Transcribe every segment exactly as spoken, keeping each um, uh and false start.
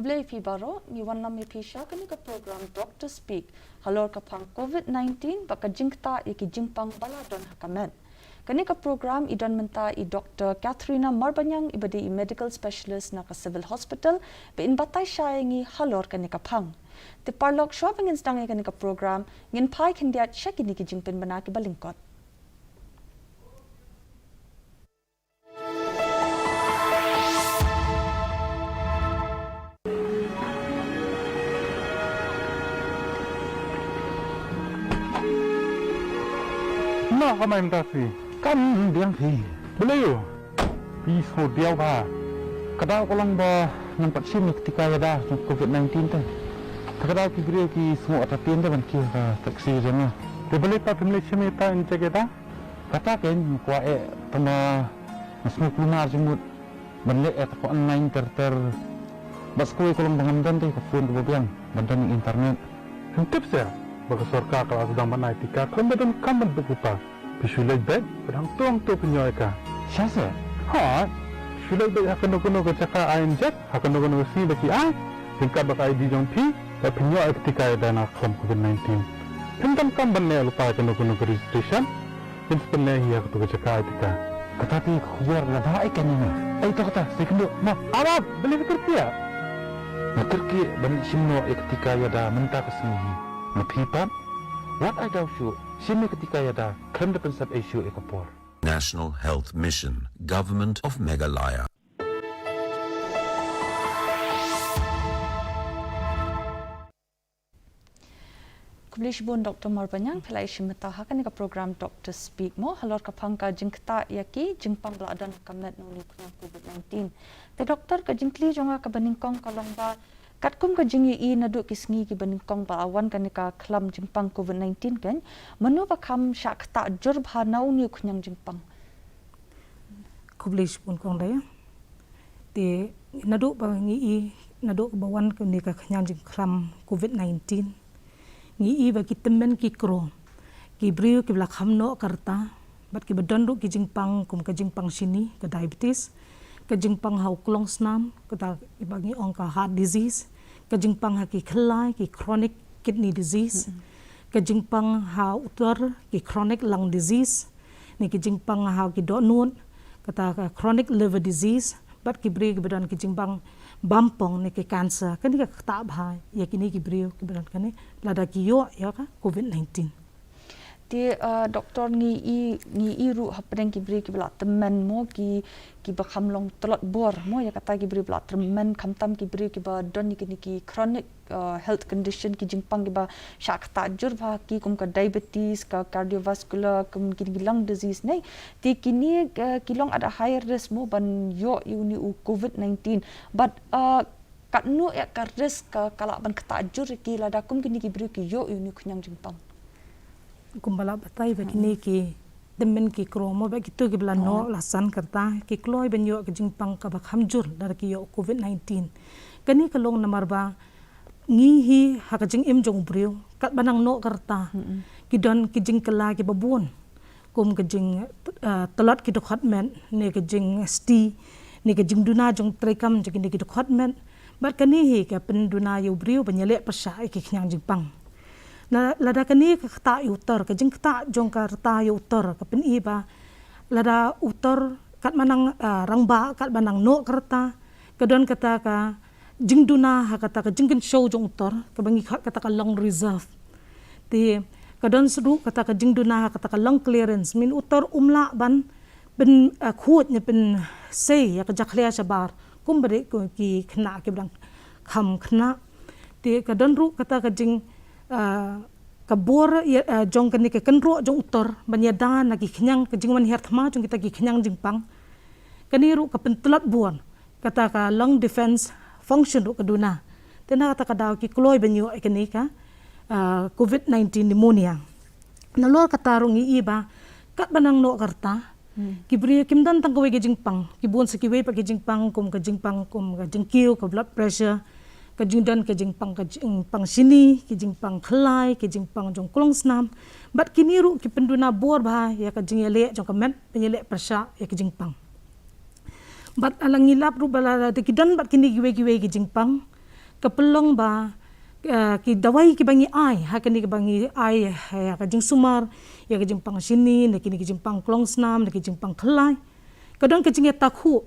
Khublei phi baroh, ngi wanlam ïa phi sha kane ka program Doctor Speak halor ka phang covid nineteen bad ka jingktah ïa ki jingpang ba la don ha ka met. Kane ka program i don mynta i Doctor Katharina Marbaniang, i ba dei i medical specialist na ka Civil Hospital, ba in batai shai ïa ngi halor kane ka phang. Te paralok, shuwa ba ngin sdang ïa kane ka program, ngin phai khyndiat sha kine ki jingpynbna ki ba lyngkot. Noh ka mai mynta phi. Kam biang phi. Balei ïoh? Phi sngewdiaw bha. Ka daw ka long ba ngan pat shim ïa ka tika ïada jong covid nineteen te. Te ka daw ki briew ki sngew entertain te ban kiew ka taxi jong nga. Te balei pat phim leit shim ïa ta injek ïada? Kata kein nga kwah eh tang ba nga sngew kulmar jingmut ban leh eh ta ka online ter ter. Bad sa kawei ka long ba ngam don te ka phone kaba biang ban don internet. Phim tip seh ba ka sorkar ka la sdang ban ai tika khlem ba donkam ban buh paper. Phi shu leit beit bad hangto hangto phin ïoh ïa ka. Shisha? Hooid. Shu leit beit ha kano kano ka jaka ai injek, ha kano kano ka sngi ba ki ai. Ryngkat bad ka I D jong phi bad phin ïoh ïa ka tika ïada na ka khlam covid nineteen. Phim donkam ban leh lypa ïa kano kano ka registration. Phin sa pynleh hi ha kato ka jaka ai tika. Kata te ka khubor lada ai kane nga. Ai to kata, sa ïakynduh. Mo, ap ap, balei phi kyrkieh? Nga kyrkieh ban leit shim noh ïa ka tika ïada mynta ka sngi hi. Ma phi pat, wat ai daw shuh, shim ïa ka tika ïada khlem da pynsep ei shuh ïa ka por. National Health Mission, Government of Meghalaya. Khublei shibun Doctor Marbaniang, phi la ïashim bynta ha kane ka program Doctor Speak mo, halor ka phang ka jingktah ïa ki jingpang ba la don ha ka met na une u khñiang covid nineteen. Te Doctor, ka jingkylli jong nga kaba nyngkong ka long ba, katkum ka jingïohi naduh ki sngi kiba nyngkong ba la wan kane ka khlam jingpang covid nineteen kein, mano ba kham shah ktah jur bha na une u khñiang jingpang? Khublei shibun kong Daya. Te naduh ba ngi i, naduh ba wan kane ka khñiang jingkhlam covid nineteen, ngi i ba ki tymmen ki kro ki briew kiba la kham noh ka rta bad kiba don ruh ki jingpang kum ka jingpang shini, ka diabetes, ka jingpang ha u klong snam, kata kaba ngi ong ka heart disease, ka jingpang ha ki khyllai, ki chronic kidney disease, ka jingpang ha utor, ki chronic lung disease, ne ki jingpang ha ki dohnud, kata ka chronic liver disease, bad ki briew kiba don ki jingpang bampong ne ki cancer. Kane ka ktah bha ïa kine ki briew kiba don kane lada ki ïoh ïa ka covid nineteen. Te, uh, Doctor, ngi i, ngi i ruh hapdeng ki briew kiba la tymmen mo, ki, kiba kham long tlot bor mo, ïa kata ki briew ba la tymmen, khamtam ki briew kiba don ïa kine ki chronic, uh, health condition, ki jingpang kiba shah ktah jur bha, ki kum ka diabetes, ka cardiovascular, kum ki, ki lung disease ne. Te kine, uh, ki long at a higher risk mo ban ïoh ïa une u covid nineteen. Bad, uh, katno ïa ka risk ka, ka lah ban ktah jur ïa ki lada kum kine ki briew ki ïoh ïa une u khñiang jingpang? Kumba la batai ba kine ki tymmen ki kro mo, ba kito kiba la noh la san ka rta ki kloi ban ïoh ka jingpang kaba kham jur lada ki ïoh covid nineteen. Kane ka long namar ba ngi hi ha ka jingim jong u briew, katba nang noh ka rta ki don ki jingkylla kiba bun, kum ka jing, uh, tlot ki dkhot met, ne ka jingsti, ne ka jingduna jong treikam jong kine ki dkhot met. Bad kane hi ka pynduna ïa u briew ban ïaleh pyrshah ïa ki khñiang jingpang. Na lada kane ka ktah ïa utor, ka jingktah jong ka rta ïa utor ka pyni ba lada utor katba nang, ah, rangbah, katba nang noh ka rta, ka don kata ka jingduna ha kata ka jingkynshew jong utor, kaba ngi khot kata ka lung reserve. Te ka don sa ruh kata ka jingduna ha kata ka lung clearance, min utor um lah ban pyn, ah, khuid ne pynsei ïa ka jakhlia shabar kumba dei ki khynnah kiba dang kham khynnah. Te ka don ruh kata ka jing, ah, ka bor ïa, ah, jong kane ka kynroh jong utor ban ïada na ki khñiang, ka jingwan hiar thma jong kita ki khñiang jingpang. Kane ruh ka pyntlot bun kata ka lung defense function ruh ka duna. Te na kata ka daw ki kloi ban ïoh ïa kane ka, ah, covid nineteen pneumonia. Nalor kata ruh ngi i ba katba nang noh ka rta, ki briew kim don tang kawei ka jingpang, ki bun sa kiwei pat ki jingpang, kum ka jingpang, kum ka jingkiew, ka blood pressure, ka jingdon ka jingpang, ka jingpang shini, ki jingpang khyllai, ki jingpang jong klong snam. Bad kine ruh ki pynduna bor bha ïa ka jingïaleh jong ka met, ban ïaleh pyrshah ïa ka jingpang. Bad lada ngi lap ruh ba lada ki don bad kine kiwei kiwei ki jingpang, ka pynlong ba, eh, ki dawai kiba ngi ai ha kane kaba ngi ai, eh, ha ka jingsumar ïa ka jingpang shini, ne kine ki jingpang klongsnam, ne ki jingpang khlai, ka don ka jingïatakhuh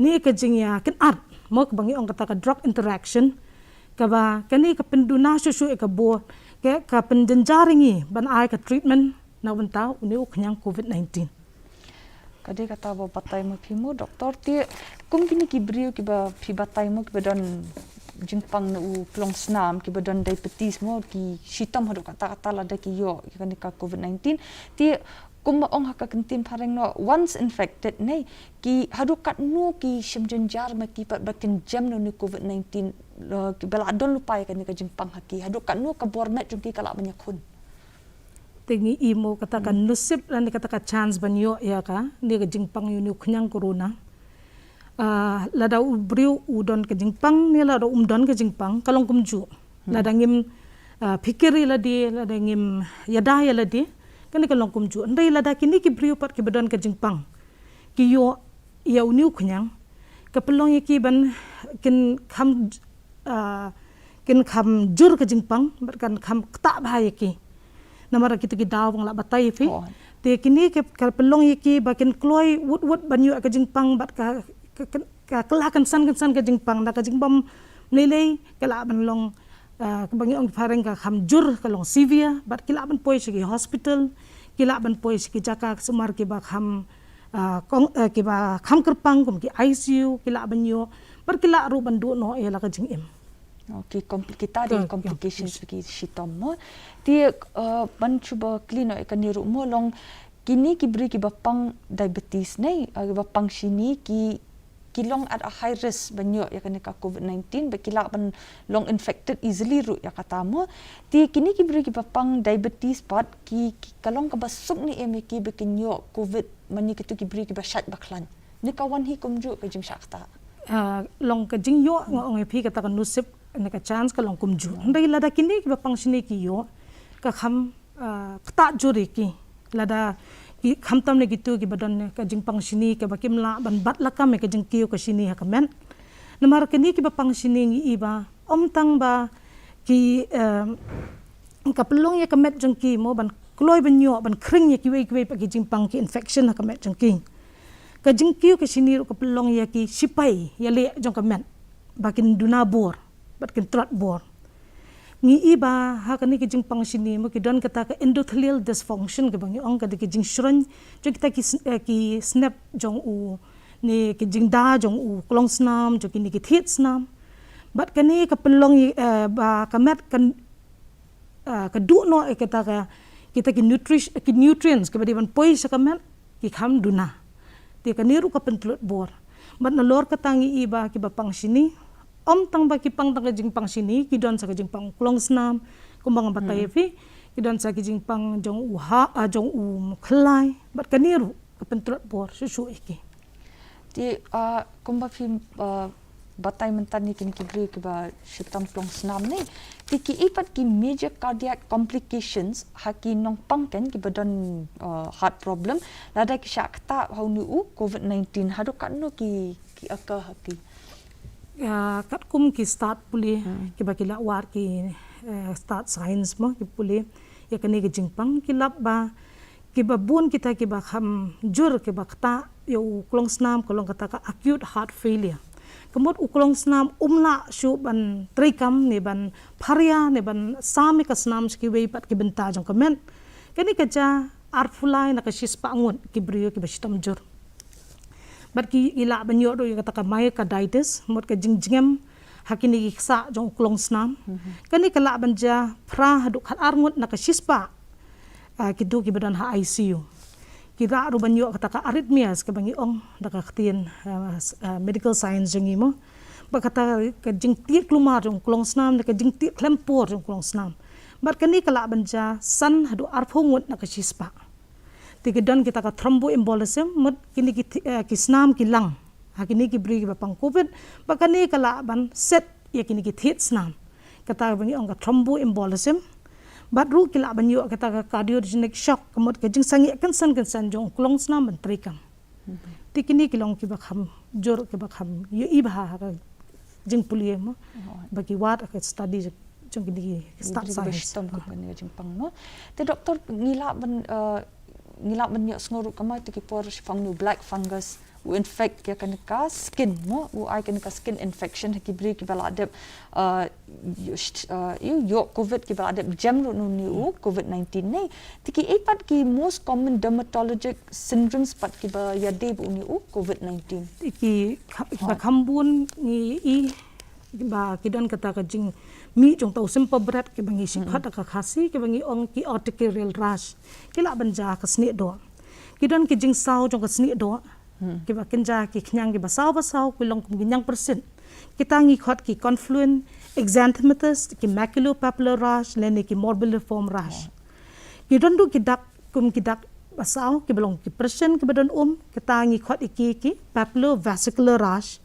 ne ka jingïakynad, mo, kaba ngi ong kata ka drug interaction, kaba kane ka pynduna shuh shuh ïa ka bor, ka, ka pynjynjar ïa ngi ban ai ka treatment na ka bynta une u khñiang covid nineteen. Ka dei kata ba batai mo phi mo, doktor, te kum kine ki briew kiba phi batai mo, kiba don jingpang na u klongsnam, kiba don diabetes mo, ki shitom haduh katta katta lada ki ïoh ïa kane ka covid nineteen. Te kumba ong ha ka kyntien phareng noh, once infected ne, ki haduh katno ki shim jynjar ma ki pat ba kin jem na une covid nineteen, eh, kiba la don lypa ïa kane ka jingpang ha ki, haduh katno ka bor met jong ki ka lah ban ïakhun? Te ngi i mo kata ka nusip lane kata ka chance ban ïoh ïa kane ka jingpang ïa une u khñiang corona. Ah, lada u briew u don ka jingpang ne lada um don ka jingpang, ka long kumjuh. Lada ngim, ah, phikir ïa lade, lada ngim ïada ïa lade, kane ka long kumjuh. Hynrei lada kine ki briew pat kiba don ka jingpang ki ïoh ïa une u khñiang, ka pynlong ïa ki ban kin kham, ah, kin kham jur ka jingpang, bad kan kham ktah bha ïa ki. Namar kito ki daw ba nga la batai ïa phi. Te kine ka, ka pynlong ïa ki ba kin kloi wut wut ban ïoh ka jingpang, bad ka, ka, ka, ka kylla kynsan kynsan ka jingpang, da ka jingbam lei lei, ka lah ban long, ah, kaba ngi ong phareng ka kham jur, ka long severe, bad ki lah ban poi sha ki hospital, ki lah ban poi sha ki jaka sumar kiba kham, ah, kong, ah, kiba kham kyrpang kum ki I C U, ki lah ban ïoh, bad ki lah ruh ban duh noh ïa la ka jingim. Okay, compli-, kita dei complications ki shitom mo. Te, uh, ban shu ba kylli noh ïa kane ruh mo, long kine ki briew kiba pang diabetes ne, uh, kiba pang shini, ki, ki long at a high risk ban ïoh ïa kane ka covid nineteen, ba ki lah ban long infected easily ruh ïa kata mo. Te kine ki briew kiba pang diabetes pat ki, ki ka long kaba suk ne em ïa ki ba kin ïoh covid mane kito ki briew kiba shait ba khlaiñ? Ne ka wan hi kumjuh ka jingshah ktah? Ah, long ka jingïoh, nga ong ïa phi, kata ka nusip ne ka chance ka long kumjuh. Hynrei lada kine kiba pang shini ki ïoh, ka kham, ah, ktah jur ïa ki. Lada ki, khamtam ne kito kiba don ka jingpang shini kaba kim lah ban bat lakam ïa ka jingkiew ka shini ha ka met. Namar kine kiba pang shini ngi i ba ym tang ba ki, eh, ka pynlong ïa ka met jong ki mo ban kloi ban ïoh ban khring ïa kiwei kiwei pat ki jingpang, ki infection ha ka met jong ki. Ka jingkiew ka shini ruh ka pynlong ïa ki shipai ïaleh jong ka met ba kin duna bor bad kin tlot bor. Ngi i ba ha kane ka jingpang shini mo ki don kata ka endothelial dysfunction kaba ngi ong, ka dei ka jingshroiñ jong kita ki sn-, eh, ki snep jong u, ne ki jingda jong u klongsnam, jong kine ki thied snam. Bad kane ka pynlong, eh, ba ka met kan, ah, ka duh noh, eh, kita ka, kita ki nutri-, ki nutrients kiba dei ban poi sha ka met ki kham duna. Te kane ruh ka pyntlot bor. Bad nalor kata ngi i ba kiba pang shini, ym tang ba ki pang tang ka jingpang shini, ki don sa ka jingpang klongsnam, kumba nga batai ïa phi, ki don sa ki jingpang jong u ha, ah, jong u khlai, bad kane ruh ka pyntlot bor shuh shuh ïa ki. Te, ah, kumba phi, ah, batai mynta ne kine ki briew kiba shitom klongsnam ne, te ki i pat ki major cardiac complications ha ki nongpang kein kiba don, ah, heart problem lada ki shah ktah ha une u covid nineteen, haduh katno ki, ki occur ha ki? Ah, katkum ki stad pule, kiba ki la wad ki, eh, stad science mo, ki pule ïa kane ka jingpang, ki lap ba kiba bun kita kiba kham jur kiba ktah ïa u klongsnam ka long kata ka acute heart failure. Ka mut u klongsnam um lah shuh ban treikam ne ban pharia ne ban sam ïa ka snam sha kiwei pat ki bynta jong ka met. Kane ka jia arphew lai na ka shispah ngut ki briew kiba shitom jur. Bad ki, ki lah ban ïoh ruh ïa kata ka myocarditis, mut ka jingjngem ha kine ki ksah jong u klongsnam. Kane ka lah ban jia phra haduh khatar ngut na ka shispah, ah, kito kiba don ha I C U. Ki lah ruh ban ïoh kata ka arrhythmias kaba ngi ong da ka ktien, ah, s-, ah, medical science jong ngi mo. Ba kata ka jingtied klumar jong u klongsnam, da ka jingtied khlem por jong u klongsnam. Bad kane ka lah ban jia san haduh arphew ngut na ka shispah. Te ki don kita ka thromboembolism, mut kine ki thi-, eh, ki snam ki lang ha kine ki briew kiba pang covid, ba kane ka lah ban set ïa kine ki thied snam. Kata ba ngi ong ka thromboembolism. Bad ruh ki lah ban ïoh kata ka cardiogenic shock, ka mut ka jingsangeh kynsan kynsan jong u klongsnam ban treikam. Te kine ki long kiba kham jur, kiba kham ïohi bha ha ka jingpule mo ba ki wad ka study jong kine ki stad science. Shitom ka kane ka jingpang mo. Te doktor, ngi lah ban, eh, ngi lah ban ïohsngew ruh kumba te ki por shaphang une u black fungus u infect ïa kane ka skin mo, u ai kane ka skin infection ha ki briew kiba la dep, eh, ïoh, eh, ïoh covid, kiba la dep jem ruh na une u covid nineteen ne. Te kiei pat ki most common dermatologic syndromes pat kiba ïadei bad une u covid nineteen? Te ki kha-, kiba kham bun ngi i ba ki don kata ka jingmih jong uta u sympa bret kiba ngi shim khot ha ka Khasi, kiba ngi ong ki urticarial rash. Ki lah ban jia ha ka snieh doh. Ki don ki jingsaw jong ka snieh doh kiba kynja ki khñiang kiba saw ba saw, ki long kum ki ñiang pyrshit. Kita ngi khot ki confluent xanthematous, ki maculopapular rash lane ki morbilliform rash. Ki don ruh ki dak kum ki dak ba saw kiba long ki pyrshit kiba don um, kita ngi khot ïa ki ki papulovascular rash.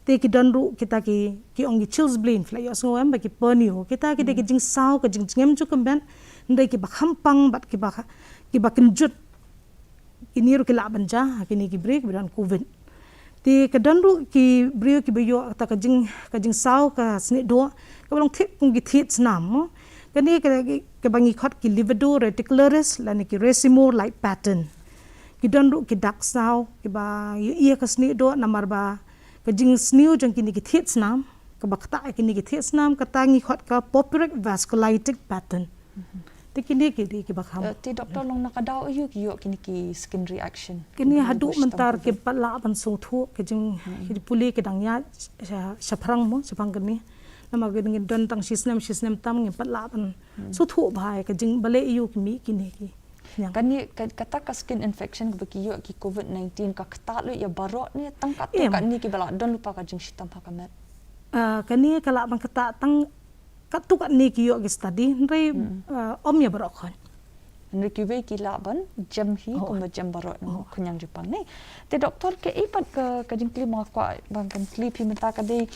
Te ki don ruh kita ki, ki ong ki chilblain, phi la ïohsngew em, ba ki pynïoh. Kita ki dei ki jingsaw ka jingjngem jong ka met, hynrei kiba kham pang bad kiba, kiba kynjut. Kine ruh ki lah ban jia ha kine ki briew kiba don covid. Te ka don ruh ki briew kiba ïoh kata ka jing, ka jingsaw ka snieh doh kaba long thied kum ki thied snam mo. Kane ka, kaba ngi khot ki livedo reticularis lane ki racemore like pattern. Ki don ruh ki dak saw kiba ïohi ha ka snieh doh namar ba ka jingsniew jong kine ki thied snam, kaba ktah ïa kine ki thied snam, kata ngi khot ka purpuric vasculitic pattern. Te kine ki dei kiba kham. Eh, te doktor, long na ka daw aïu ki ïoh kine ki skin reaction? Kine haduh mynta kim pat lah ban sngewthuh, ka jing, ki pule ki dang ïaid sha, shaphrang mo, shaphang kine. Namar ka dang don tang shisnem, shisnem tam, ngim pat lah ban sngewthuh bha ïa ka jing balei aïu ki mih kine ki. Kane ka, kata ka skin infection kaba ki ïoh ki covid nineteen ka ktah lut ïa baroh ne tang katto katne kiba la don lypa ka jingshitom ha ka met? Ah, kane ka lah ban ktah tang katto katne ki ïoh ki study, hynrei, ah, ym ïa baroh khoit. Hynrei kiwei ki lah ban jem hi kumba jem baroh ne, khñiang jingpang ne. Te doktor, kaei pat ka, ka jingkylli ba nga kwah ban pynkylli phi mynta ka dei,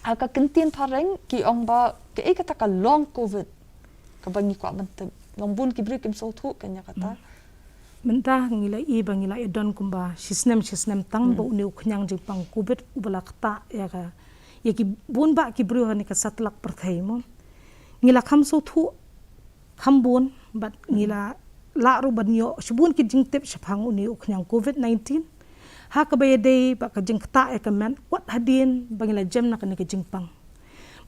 ah, ka ktien phareng ki ong ba kaei kata ka long covid kaba ngi kwah ban tip. Long bun ki briew kim sngewthuh kane kata. Mynta ngi la i ba ngi la ïa don kumba shisnem shisnem tang ba une u khñiang jingpang covid uba la ktah ïa ka, ïa ki bun bah ki briew ha kane ka satlak pyrthei mo. Ngi la kham sngewthuh kham bun bad ngi la lah ruh ban ïoh shibun ki jingtip shaphang une u khñiang covid nineteen. Ha kaba ïadei bad ka jingktah ïa ka met wat hadien ba ngi la jem na kane ka jingpang.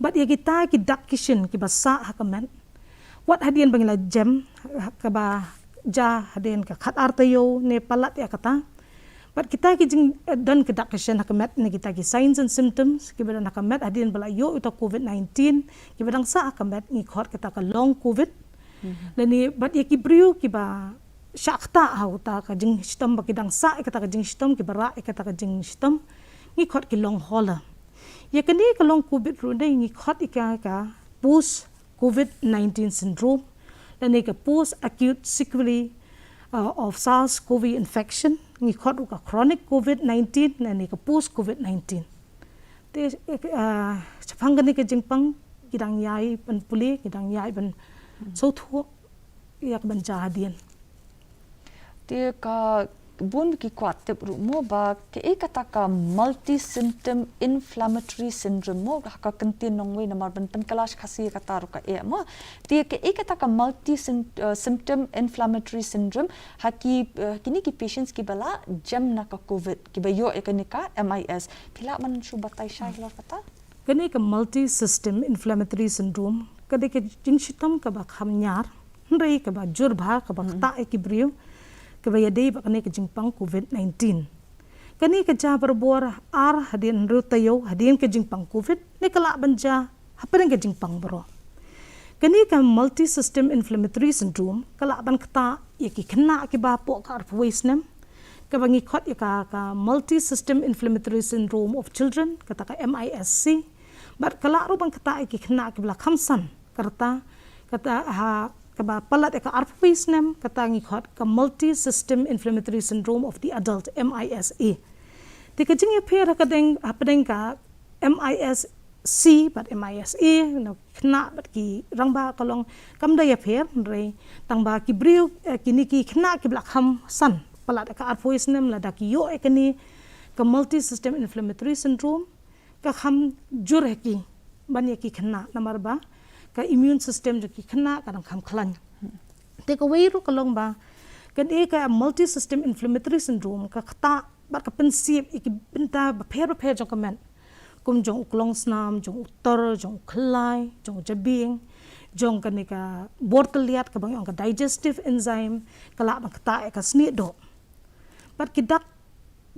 Bad ïa kita ki dak ki shin kiba sah ha ka met, wat hadien ba ngi la jem, ha kaba jia hadien ka khat ar taïew ne palat ïa kata. Bad kita ki jing, eh, don ki dak ki shin ha ka met ne kita ki signs and symptoms kiba don ha ka met hadien ba la ïoh uta covid nineteen, kiba dang sah ha ka met ngi khot kata ka long covid. Lane bad ïa ki briew kiba shah ktah ha uta ka jingshitom ba ki dang sah ïa kata ka jingshitom, kiba rah ïa kata ka jingshitom, ngi khot ki long hauler. Ïa kane ka long covid ruh dei ngi khot ïa ka, ka post covid nineteen syndrome lane ka post acute sequelae, uh, of SARS-CoV infection, ngi khot ruh ka chronic covid nineteen lane ka post covid nineteen. Te, eh, ah, shaphang kane ka jingpang ki dang ïai ban pule, ki dang ïai ban sngewthuh ïa ka ban jia hadien. Te ka bun ki kwah tip ruh mo ba kaei kata ka multi symptom inflammatory syndrome mo, ha ka ktien nongwei namar ban pynkylla sha Khasi kata ruh ka eh mo. Te kaei kata ka multi syn-, eh, symptom inflammatory syndrome ha ki, eh, kine ki patients kiba la jem na ka covid, kiba ïoh ïa kane ka M I S. Phi lah ban shu batai shai halor kata? Kane ka multi system inflammatory syndrome ka dei ka jingshitom kaba kham ñiar, hynrei kaba jur bha, kaba ktah ïa ki briew, kaba ïadei bad kane ka jingpang covid nineteen. Kane ka jia barabor ar hadien hynriew taïew hadien ka jingpang covid, ne ka lah ban jia hapdeng ka jingpang baroh. Kane ka multi system inflammatory syndrome ka lah ban ktah ïa ki khynnah kiba hapoh ka arphew wei snem, kaba ngi khot ïa ka, ka multi system inflammatory syndrome of children, kata ka M I S C. Bad ka lah ruh ban ktah ïa ki khynnah kiba la kham san ka rta, kata ha, kaba palat ïa ka arphew wei snem, kata ngi khot ka multi system inflammatory syndrome of the adult, M I S A. Te ka jingïapher ha ka deng, hapdeng ka M I S C bad M I S A, na khynnah bad ki rangbah ka long kam da ïapher, hynrei tang ba ki briew, eh, kine ki khynnah kiba la kham san palat ka arphew wei snem lada ki ïoh ïa kane ka multi system inflammatory syndrome, ka kham jur ha ki ban ïa ki khynnah namar ba ka immune system jong ki khynnah ka dang kham khlaiñ. Te kawei ruh ka long ba kane ka multi system inflammatory syndrome ka ktah bad ka pynsip ïa ki bynta bapher bapher jong ka met, kum jong u klong snam, jong u tor, jong u khlai, jong u jabieng, jong kane ka bor tylliat kaba ngi ong ka digestive enzyme, ka lah ban ktah ïa ka snieh doh. Bad ki dak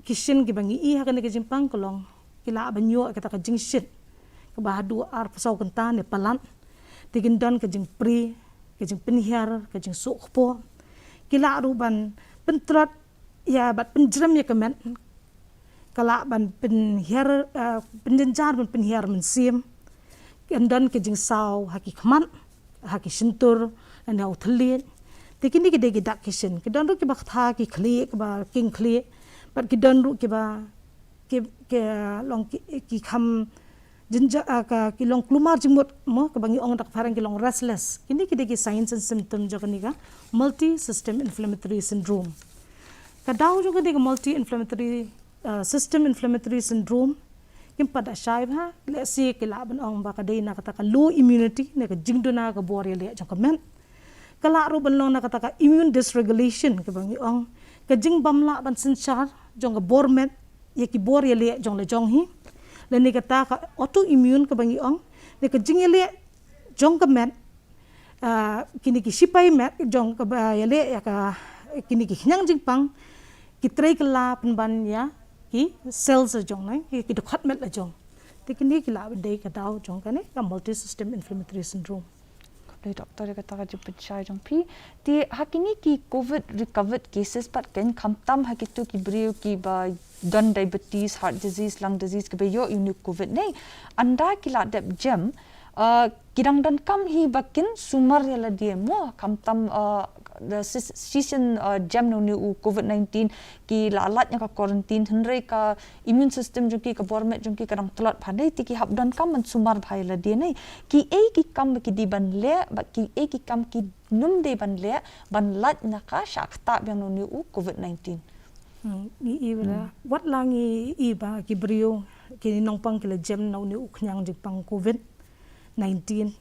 ki shin kiba ngi ïoh ha kane ka jingpang ka long ki lah ban ïoh kata ka jingshit kaba haduh arphew saw kynta ne palat. Te kin don ka jingpri, ka jingpynhiar, ka jingsuk kpoh. Ki lah ruh ban pyntlot ïa bad pynjrem ïa ka met. Ka lah ban pynhiar, eh, pynjynjar ban pynhiar mynsiem. Kin don ka jingsaw ha ki khmat, ha ki shyntur, ne ha u thylliej. Te kine ki dei ki dak ki shin. Ki don ruh kiba ktha ki khlieh, kiba king khlieh. Bad ki don ruh kiba ki, ki long ki, ki kham jynjar, ah, ka, ki long kulmar jingmut mo, kaba ngi ong da ka phareng ki long restless. Kine ki dei ki signs and symptoms jong kane ka multi system inflammatory syndrome. Ka daw jong kane ka multi inflammatory, ah, system inflammatory syndrome kim pat da shai bha, lehse ki lah ban ong ba ka dei na kata ka low immunity, ne ka jingduna ka bor ïaleh jong ka met. Ka lah ruh ban long na kata ka immune dysregulation kaba ngi ong, ka jingbym lah ban synshar jong ka bor met ïa ki bor ïaleh jong la jong hi. Lane kata ka autoimmune kaba ngi ong, ne ka jingïaleh jong ka met, ah, kine ki sipai met jong kaba ïaleh ïa ka, kine ki khñiang jingpang ki trei kylla pynban ïa ki cells la jong, ne ki, ki dkhot met la jong. Te kine ki lah dei ka daw jong kane ka multi system inflammatory syndrome. Khublei doctor ïa kata ka jingpynshai jong phi. Te ha kine ki covid recovered cases pat, kan khamtam ha kito ki briew kiba don diabetes, heart disease, lung disease, kiba ïoh ïa une u covid ne, ynda ki la dep jem, ah, ki dang donkam hi ba kin sumar ïa lade mo, khamtam, ah, da sis-, shisien, ah, jem na une u covid nineteen, ki la lait na ka quarantine, hynrei ka immune system jong ki, ka bor met jong ki ka dang tlot bha ne, te ki hap donkam ban sumar bha ïa lade ne. Kiei ki kam ba ki dei ban leh, bad kiei ki kam kim dei ban leh ban lait na ka shah ktah biang na une u covid nineteen. Hmm, ngi i ba la, wat la ngi i ba ki briew, ki nongpang ki la jem na une u khñiang jingpang covid nineteen,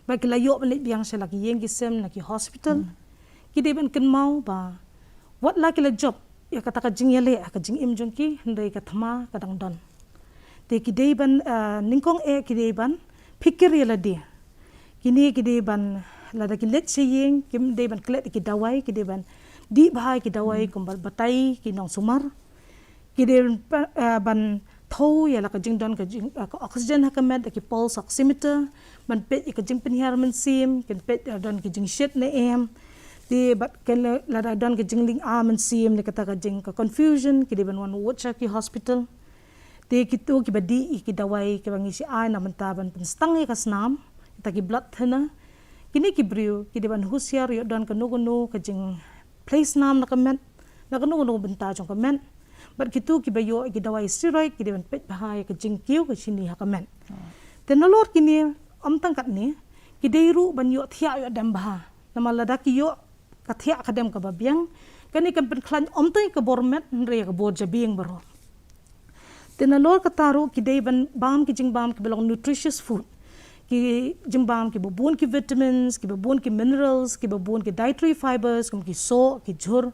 ba ki la ïoh ban leit biang sha la ki ïing ki sem, na ki hospital. Hmm. Ki dei ban kynmaw ba wat la ki la jop ïa kata ka jingïaleh ha ka jingim jong ki, hynrei ka thma ka dang don. Te ki dei ban, ah, nyngkong eh ki dei ban phikir ïa lade. Kine ki dei ban, lada ki leit sha ïing, ki dei ban klet ïa ki dawai, ki dei ban dih bha ïa ki dawai, hmm, kumba batai ki nongsumar. Ki dei ban pa-, ah, ban thew ïa la ka jingdon ka jing, ah, ka oxygen ha ka met da ki pulse oximeter, ban peit ïa ka jingpynhiar mynsiem, kin peit lada don ki jingshit ne em. Te bad kin la, lada don ka jinglynga mynsiem ne kata ka jing ka confusion, ki dei ban wan wut sha ki hospital. Te kito kiba dih ïa ki dawai kiba ngi shu ai na bynta ban pynshtang ïa ka snam, kita ki blood thinner. Kine ki briew ki dei ban husiar ïoh don kano kano ka jingphlei snam na ka met, na kano kano bynta jong ka met. Bad kito kiba ïoh ïa ki dawai steroid ki dei ban peit bha ïa ka jingkiew ka shini ha ka met. Hmm. Te nalor kine, ym tang katne, ki dei ruh ban ïoh thiah ïoh dem bha. Namar lada ki ïoh ka thiah ka dem kaba biang, kane kan pynkhlaiñ ym tang ïa ka bor met, hynrei ïa ka bor jabieng baroh. Te nalor kata ruh ki dei ban bam ki jingbam kiba long nutritious food. Ki jingbam kiba bun ki vitamins, kiba bun ki minerals, kiba bun ki dietary fibers, kum ki soh, ki jhur.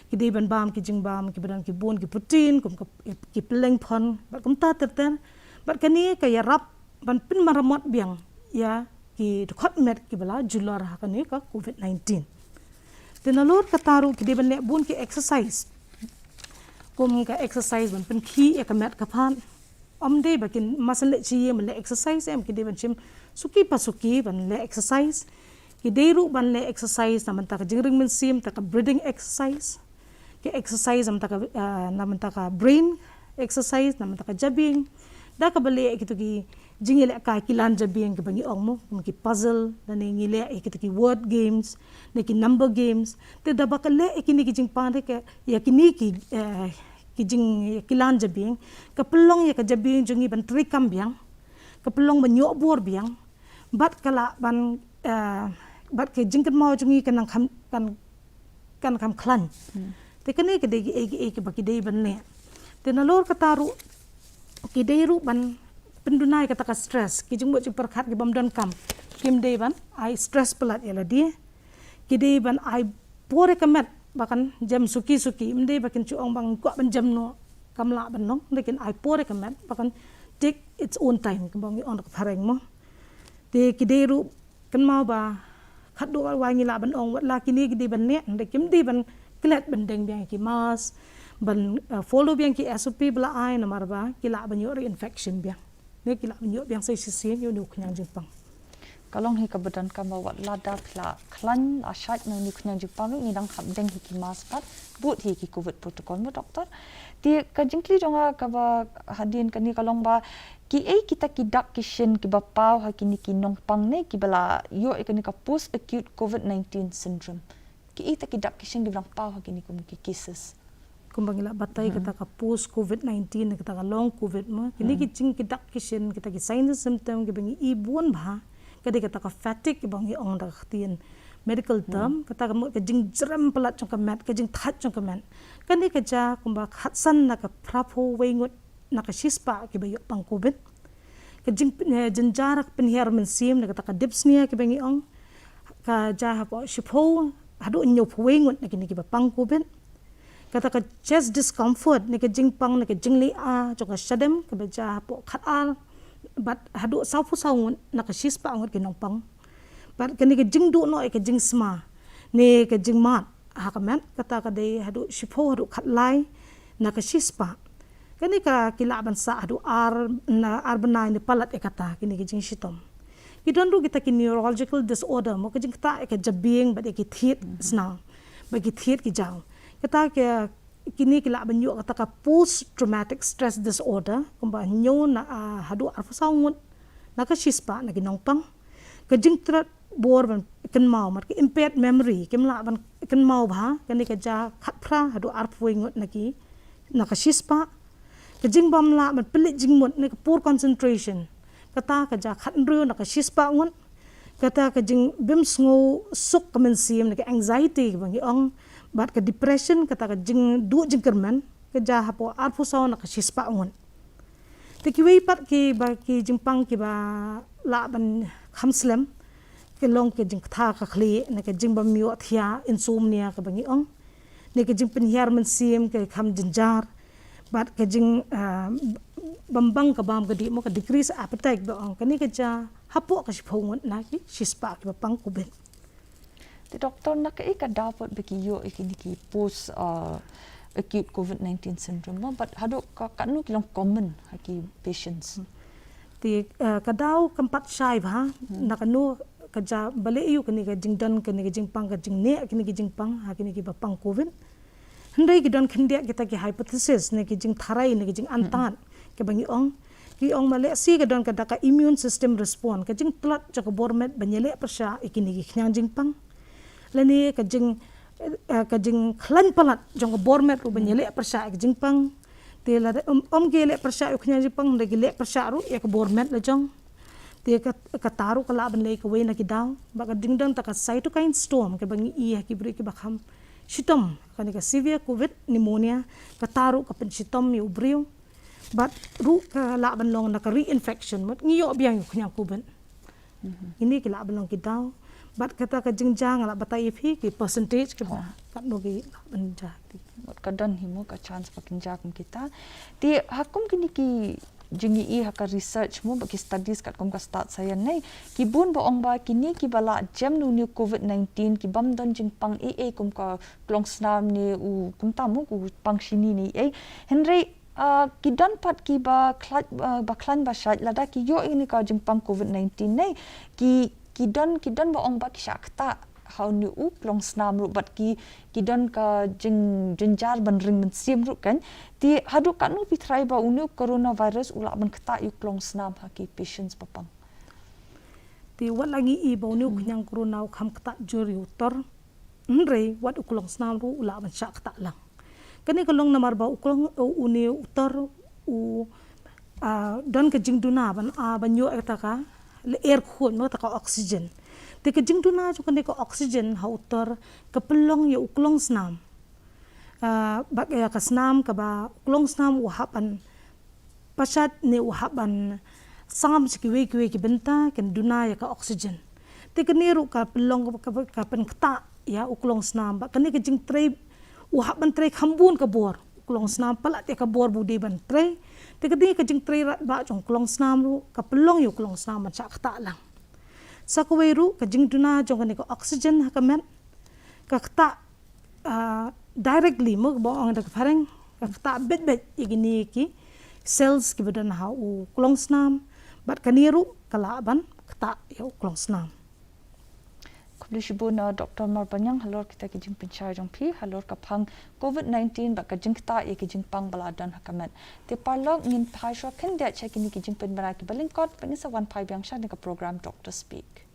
Ki dei ban bam ki jingbam kiba don ki bun ki protein, kum ki, ki pylleng phon, bad kumta ter ter. Bad kane ka ïarap ban pynmaramot biang ïa ki dkhot met kiba la julor ha kane ka covid nineteen. Te nalor kata ruh ki dei ban leh bun ki exercise. Kum ka exercise ban pynkhih ïa ka met ka phad. Ym dei ba kin masang leit sha ïing ban leh exercise em, ki dei ban shim suki pa suki ban leh exercise. Ki dei ruh ban leh exercise na bynta ka jingring mynsiem, ta ka breathing exercise. Ki exercise na bynta ka, ah, na bynta ka brain, exercise na bynta ka jabieng. Da kaba leh kito ki jingïalehkai kilan jabieng kiba ngi ong mo, kum ki puzzle, lane ngi leh ïa kito ki word games, ne ki number games. Te da ba ka leh ïa kine ki jingpang, te ka, ïa kine ki, eh, ki jing, ïa kilan jabieng, ka pynlong ïa ka jabieng jong ngi ban treikam biang, ka pynlong ban ïoh bor biang, bad ka lah ban, eh, bad ka jingkynmaw jong ngi kan nang kham, kan kan kham khlaiñ. Hmm. Te kane ka dei kiei kiei kiba ki dei ban leh. Te nalor kata ruh ki dei ruh ban, Duna ïa kata ka stress, ki jingmut jingpyrkhat ki bym donkam, kim dei ban ai stress palat ïa lade. Ki dei ban ai por ïa ka met ba kan jem suki suki, ym dei ba kin shu ong ba nga kwah ban jem noh, kam lah ban long, hynrei kin ai por ïa ka met ba kan take its own time, kumba ngi ong da ka phareng mo. Te ki dei ruh kynmaw ba khatduh wat wai ngi lah ban ong wat la kine ki dei ban neh, hynrei kim dei ban klet ban deng biang ki mask, ban, uh, follow biang ki S O P ba la ai, namar ba ki lah ban ïoh reinfection biang. Ne ki lah ban ïoh biang sa shisien ïa une u khñiang jingpang. Ka long hi kaba donkam ba wat lada phi la khlaiñ la shait na une u khñiang jingpang ruh ngi dang hap deng hi ki mask bad bud hi ki covid protocol mo, Doctor. Te ka jingkylli jong nga kaba hadien kane ka long ba kiei kita ki dak ki shin kiba paw ha kine ki nongpang ne kiba la ïoh ïa kane ka post acute covid nineteen syndrome. Kiei kita ki dak ki shin kiba dang paw ha kine kum ki cases. Kumba ngi la batai, hmm, kata ka post covid nineteen, kata ka long covid mo. Kine ki, hmm, jing ki dak ki shin, kita ki signs and symptom kiba ngi i bun bha, ka dei kata ka fatigue kiba ngi ong da ka ktien medical term, hmm, kata ka mut ka jingjrem palat jong ka met, ka jingthait jong ka met. Kane ka jia kumba khatsan na ka phraphew wei ngut na ka shispah kiba ïoh pang covid. Ka jing, eh, jynjar ka pynhiar mynsiem, na kata ka dyspnea kiba ngi ong, ka jia hapoh shiphew haduh hynñiewphew wei ngut na kine kiba pang covid. Kata ka chest discomfort, ne ka jingpang, ne ka jingleh ah jong ka shadem, kaba jia hapoh khatar bad haduh sawphew saw ngut na ka shispah ngut ki nongpang. Bad kane ka jingduh noh ïa ka jingsma ne ka jingmad ha ka met, kata ka dei haduh shiphew haduh khatlai na ka shispah. Kane ka ki lah ban sah haduh ar, na ar bnai ne palat ïa kata, kine ki jingshitom. Ki don ruh kita ki neurological disorder mo, ka jingktah ïa ka jabieng bad ïa ki thied, mhm, snam, bad ki thied ki jaw. Kata ka, kine ki lah ban ïoh kata ka post traumatic stress disorder, kumba hynñiew na, ah, haduh arphew saw ngut na ka shispah na ki nongpang. Ka jingtrot bor ban kynmaw, mat ka impaired memory, kim lah ban kynmaw bha, kane ka jia khatphra haduh arphew wei ngut na ki, na ka shispah. Ka jingbym lah ban pynleit jingmut ne ka poor concentration, kata ka jia khathynriew na ka shispah ngut. Kata ka jingbym sngew suk ka mynsiem ne ka anxiety kaba ngi ong, bad ka depression, kata ka jingduh jingkyrmen, ka jia hapoh arphew saw na ka shispah ngut. Te kiwei pat kiba ki jingpang kiba lah ban kham slem, ki long ki jingktha ka khlieh, ne ka jingbym ïohthiah, insomnia kaba ngi ong, ne ka jingpynhiar mynsiem ka kham jynjar, bad ka jing, ah, bym bang ka bam ka dih mo, ka decrease appetite ba ong, kane ka jia hapoh ka shiphew ngut na ki shispah kiba pang covid. Te Doctor, na kaei ka daw pat ba ki ïoh ïa kine ki post, uh, acute covid nineteen syndrome mo, bad haduh ka, katno ki long common ha ki patients? Te, uh, ka daw kam pat shai bha, hmm, na kano ka jia, balei ïoh kane ka jingdon, kane ka jingpang, ka jingneh kine ki jingpang ha kine kiba pang covid. Hynrei ki don khyndiat kita ki hypothesis, ne ki jingtharai, ne ki jingantat, hmm, kiba ngi ong. Ki ong ba lehse ka don kata ka immune system response, ka jingtlot jong ka bor met ban ïaleh pyrshah ïa kine ki khñiang jingpang. Lane ka jing, eh, ka jingkhlaiñ palat jong ka bor met ruh ban, hmm, ïaleh pyrshah ïa ka jingpang. Te lada ym, ym ki ïaleh pyrshah ïa u khñiang jingpang, hynrei ki leh pyrshah ruh ïa ka bor met la jong. Te ka, kata ruh ka lah ban leh kawei na ki daw. Ba ka ding don ta ka cytokine storm, kaba ngi i ha ki briew kiba kham shitom, kane ka severe covid pneumonia, kata ruh ka pynshitom ïa u briew. Bad ruh ka lah ban long na ka reinfection, mut ngi ïoh biang ïa u khñiang covid. Mhm. Kine ki lah ban long ki daw. Bad kata ka jingjia nga lah batai ïa phi ki percentage kiba, oh, katno ki lah ban jia. Mut ka don hi mo ka chance ba kin jia kum kita. Te ha kum kine ki jingïohi ha ka research mo, ba ki studies katkum ka stad science ne, ki bun ba ong ba kine kiba la jem na une u covid nineteen, ki bym don jingpang ei ei kum ka klongsnam ne u, kumta mo, u pang shini ne ei. Hynrei, ah, ki don pat kiba khlaiñ, ah, ba khlaiñ ba shait lada ki ïoh ïa kane ka jingpang covid nineteen ne, ki, ki don, ki don ba ong ba ki shah ktah ha une u klongsnam ruh, bad ki, ki don ka jing, jynjar ban ring mynsiem ruh kan. Te haduh katno phi tharai ba une u coronavirus u lah ban ktah ïa u klongsnam ha ki patients ba pang? Te wat la ngi i ba une u, hmm, khñiang corona u kham ktah jur ïa u tor, hynrei wat u klongsnam ruh u lah ban shah ktah lang. Kane ka long namar ba u klong, u, une u tor u, ah, don ka jingduna ban, ah, ban ïoh ïa kata ka lyer khuid mo, kata ka oxygen. Te ka jingduna jong kane ka oxygen ha u tor ka pynlong ïa u klongsnam, ah, bad ïa ka snam kaba u klongsnam u hap ban pashad ne u hap ban, sam sha kiwei kiwei ki bynta, kan duna ïa ka oxygen. Te kane ruh ka pynlong ka, ka, ka pynktah ïa u klongsnam, bad kane ka jingtrei, u hap ban trei kham bun ka bor u klongsnam palat ïa ka bor ba u dei ban trei. Te kane ka jingtrei radbah jong u klongsnam ruh ka pynlong ïa u klongsnam ban shah ktah lang. Sa kawei ruh ka jingduna jong kane ka oxygen ha ka met ka ktah, ah, directly, mo, ba ong da ka phareng, ka ktah beit beit ïa kine ki cells kiba don ha u klongsnam, bad kane ruh ka lah ban ktah ïa u klongsnam. Khublei shibun, uh, Doctor Marbaniang, halor kita ki jingpynshai jong phi halor ka phang covid nineteen bad ka jingktah ïa ki jingpang ba la don ha ka met. Te paralok, ngin phai shuwa khyndiat sha kine ki jingpynbna kiba lyngkot, bad ngin sa wan phai biang sha kane ka program Doctor Speak.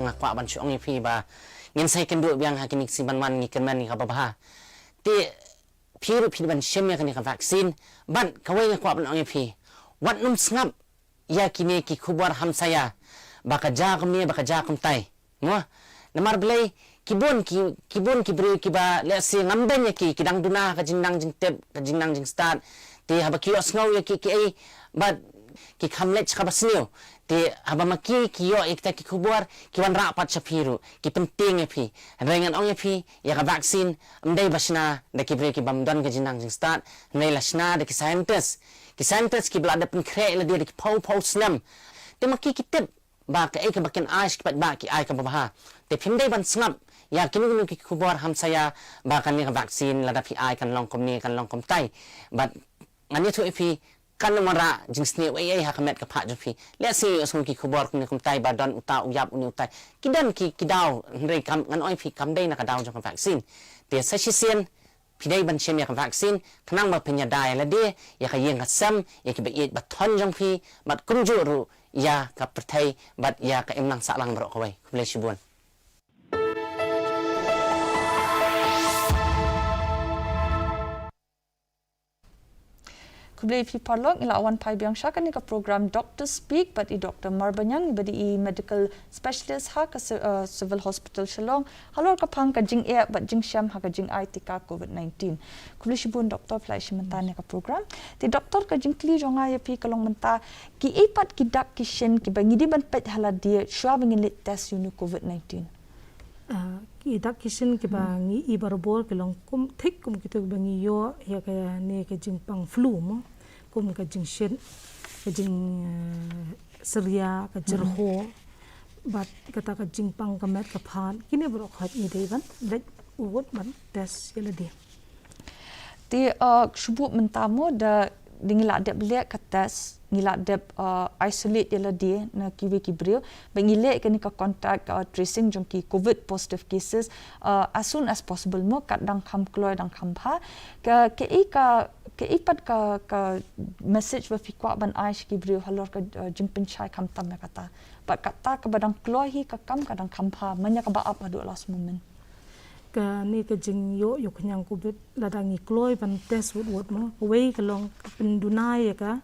Nga kwah ban shu ong ïa phi ba ngin sa ïakynduh biang ha kine ki sngi ban wan, ngi kyrmen ïa kaba bha. Te phi ruh phi dei ban shim ïa kane ka vaccine. Bad kawei nga kwah ban ong ïa phi, wat nym sngap ïa kine ki khubor hamsaïa ba ka jia kumne, ba ka jia kumtai. Mo? Namar balei, ki bun ki, ki bun ki briew kiba, let's say, ngam beiñ ïa ki, ki dang duna ka jingnang jingtip, ka jingnang jingstad. Te haba ki ïohsngew ïa ki, ki ei, bad ki kham leit sha kaba sniew. Te haba ma ki, ki ïoh ïa kita ki khubor, ki wanrah pat sha phi ruh, ki pyntieng ïa phi. Hynrei ngan ong ïa phi, ïa ka vaccine ym dei ba shna da ki briew ki bym don ka jingnang jingstad, hynrei la shna da ki scientist. Ki scientist kiba la dep pynkhreh ïa lade da ki phew phew snem. Te ma ki ki tip ba kaei kaba kin ai sha ki paidbah, ki ai kaba bha. Te phim dei ban sngap ïa kino kino ki khubor hamsaïa ba kane ka vaccine lada phi ai kan long kumne, kan long kumtai. Bad ngan ïathuh ïa phi, kan ym wanrah jingsniew ei ei ha ka met ka phad jong phi. Let's say, ïohsngew ki khubor kumne kumtai ba don uta u ïap, une utai. Ki don ki, ki daw, hynrei kam, ngan ong ïa phi, kam dei na ka daw jong ka vaccine. Te sa shisien phi dei ban shim ïa ka vaccine khnang ba phin ïada ïa lade, ïa ka ïing ka sem, ïa kiba ïeit ba thon jong phi, bad kumjuh ruh ïa ka pyrthei bad ïa ka imlang sahlang baroh kawei. Khublei shibun. Khublei phi paralok, ngi la wan phai biang sha kane ka program Doctor Speak bad i Doctor Marbaniang, iba dei i medical specialist ha ka ci-, uh, Civil Hospital Shillong, halor ka phang ka jingeh bad jingshem ha ka jingai tika covid nineteen. Khublei shibun Doctor, phi la ïashim bynta ïa ka program. Te Doctor, ka jingkylli jong nga ïa phi ka long mynta, kiei pat ki dak ki shin kiba ngi dei ban peit ha lade shuwa ba ngin leit test ïa une u covid nineteen? Ah, ki dak ki shin kiba ngi i barabor ki long kum, thik kum kito kiba ngi ïoh ïa kane ka jingpang flu mo. Kum ka jingshit, ka jing, eh, syria, ka jyrhoh, bad kata ka jingpang ka met ka phad. Kine baroh khoit ngi dei ban leit wut ban test ïa lade. Te, uh, shu buh mynta mo da, da ngi la dep leh ka test, ngi la dep, uh, isolate ïa lade na kiwei ki briew, ba ngi leh kane ka contact, uh, tracing jong ki covid positive cases, uh, as soon as possible mo, kat dang kham kloi dang kham bha. Ka, kaei ka, kaei pat ka, ka message ba phi kwah ban ai sha ki briew halor ka, uh, jingpynshai khamtam ïa kata? Bad kata kaba dang kloi hi ka kam ka dang kham bha, mano kaba ap haduh last moment? Kane ka jingïoh ïoh khñiang covid, lada ngi kloi ban test wut wut mo, kawei ka long ka pynduna ïa ka,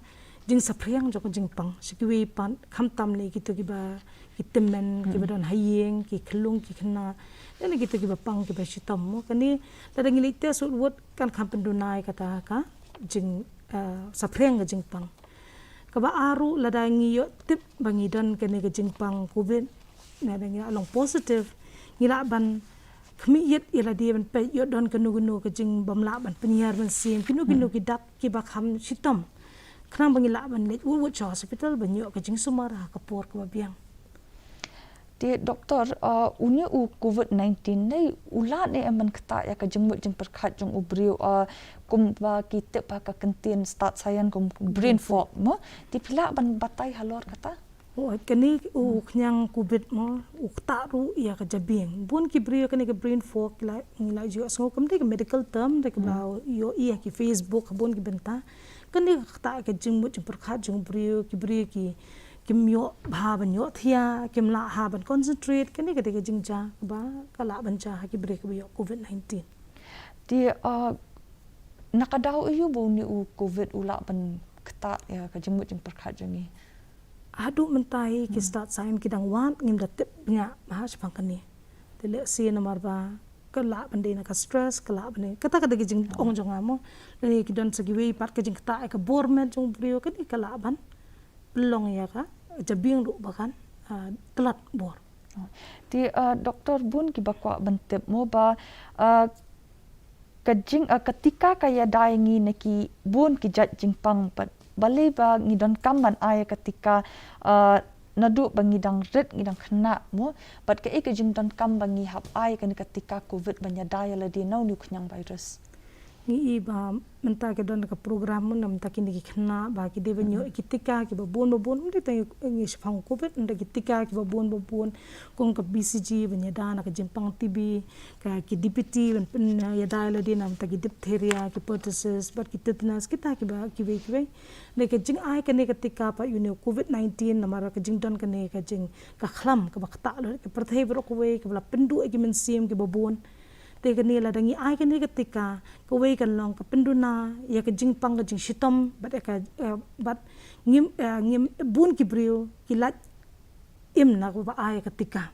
jingsaphriang jong ka jingpang sha kiwei pat, khamtam ne kito kiba ki tymmen, kiba don ha ïing, ki khyllung ki khynnah, ne kito kiba pang kiba shitom mo. Kane lada ngi leit test wut wut kan kham pynduna ïa kata ka jing, eh, saphriang ka jingpang. Kaba ar ruh, lada ngi ïoh tip ba ngi don kane ka jingpang covid, lada ngi la long positive, ngi lah ban khmih ïit ïa lade ban peit ïoh don kano kano ka jingbymlah ban pynhiar mynsiem, kino kino ki dak kiba kham shitom, khnang ba ngi lah ban leit wut wut sha hospital ban ïoh ka jingsumar ha ka por kaba biang. Te doktor, uh, une u covid nineteen ne u lah ne em ban ktah ïa ka jingmut jingpyrkhat jong u briew, uh, kumba ki tip ha ka kyntien stad science kum brain fog mo? Te phi lah ban batai halor kata? Oh, kane u khñiang covid mo, u ktah ruh ïa ka jabieng. Bun ki briew kane ka brain fog la, ngi la ju sngew, kam dei ka medical term, dei kaba la ïoh ïa ki Facebook, bun ki bynta. Kane ka ktah ka jingmut jingpyrkhat jong u briew, ki briew ki, kim ïoh bha ban ïoh thiah, kim lah ha ban concentrate, kane ka dei ka jingjia kaba ka lah ban jia ha ki briew kiba ïoh covid nineteen. Te, uh, na ka daw aïu ba une u covid u lah ban ktah ïa ka jingmut jingpyrkhat jong ngi? Haduh mynta hi ki stad science ki dang wad, ngim da tip bniah bha shaphang kane. Te lehse namar ba ka lah ban dei na ka stress, ka lah ban dei kata, ka dei ka jingong jong nga mo. Lane ki don sa kiwei pat ka jingktah ïa ka bor met jong u briew, kane ka lah ban pynlong ïa ka jabieng ruh ba kan, ah, tlot bor. Te, ah, doktor, bun kiba kwah ban tip mo ba, ah, ka jing, ah, ka tika ka ïada ïa ngi na ki bun ki jait jingpang, bad balei ba ngi donkam ban ai ka tika, ah, naduh ba ngi dang rit, ngi dang khynnah mo, bad kaei ka jingdonkam ba ngi hap ai kane ka tika covid ban ïada ïa lade na une u khñiang virus? Ngi i ba mynta ka don ka program mo, na mynta kine ki khynnah ba ki dei ban ïoh ki tika kiba bun ba bun, ym dei tang ngi shaphang covid, ym dei ki tika kiba bun ba bun, kum ka B C G ban ïada na ka jingpang T B, ka ki D P T ban pyn, eh, ïada ïa lade na mynta ki diphtheria, ki pertussis, bad ki tetanus, kita kiba kiwei kiwei. Dei ka jingai kane ka tika pat ïa une u covid nineteen, namar ka jingdon kane ka jing, ka khlam kaba ktah lut ka pyrthei baroh kawei, kaba la pynduh ïa ki mynsiem kiba bun. Te kane lada ngi ai kane ka tika, kawei kan long ka pynduna ïa ka jingpang ka jingshitom, bad ïa ka, eh, bad ngim, eh, ngim, bun ki briew ki lait im na kaba ai ka tika.